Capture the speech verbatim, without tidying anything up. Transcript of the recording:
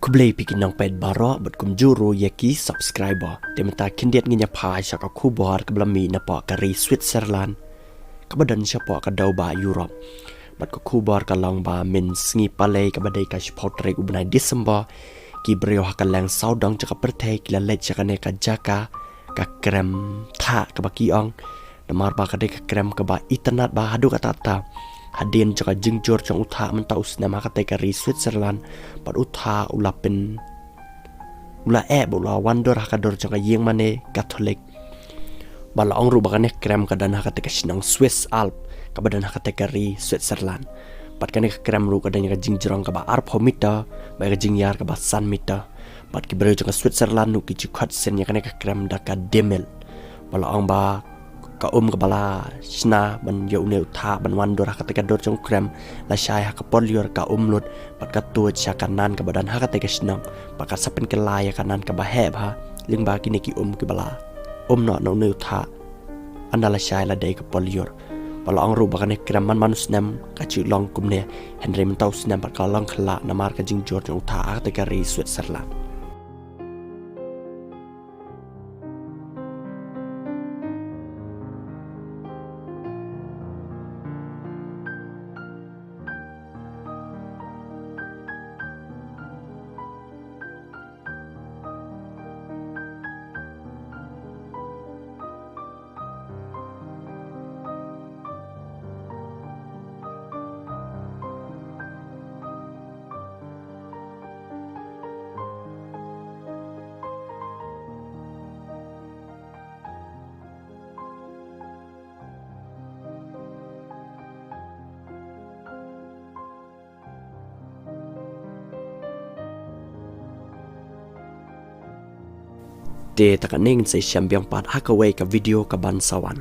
Khublei phi ki nongpeit baroh bad kumjuh ruh ïa ki subscriber. Te mynta khyndiat ngin ïa phai sha ka khubor kaba la mih napoh ka ri Switzerland, kaba don shapoh ka dewbah Europe. Bad ka khubor ka long ba mynsngi palei kaba dei ka shiphew tarik u bnai December, ki briew ha ka liang sawdong jong ka pyrthei ki la leit sha kane ka jaka ka krem thah kaba ki ong. Namar ba ka dei ka krem kaba itynnad bha haduh katta katta. Hadien jong ka jingjur jong u thah mynta u snem ha katei ka ri Switzerland, bad u thah u la pyn, u la eh bad u la wan dur ha ka dur jong ka ïingmane Katholik. Bad la ong ruh ba kane ka krem ka don ha katei ka shnong Swiss Alps kaba don ha katei ka ri Switzerland. Bad kane ka krem ruh ka don ïa ka jingjrong kaba arphew meter, bad ka jingïar kaba san meter. Bad ki briew jong ka Switzerland ruh ki ju khot sien ïa kane ka krem da ka Demel. Bad la ong ba ka um kaba la shna ban ïa une u thah ban wan dur ha katei ka dur jong u krem, la shai ha ka por lyiur ka um lut, bad ka tuid sha ka nan kaba don ha katei ka shnong. Bad ka sa pynkylla ïa ka nan kaba heh bha lyngba kine ki um kiba la um noh na une u thah ynda la shai la dei ka por lyiur. Bad la ong ruh ba kane ka krem man man u snem ka ju long kumne, hynrei mynta u snem pat ka long khyllah namar ka jingjur jong u thah ha katei ka ri Switzerland. Te ta kane ngin sa ïashem biang pat ha kawei ka video kaban sa wan.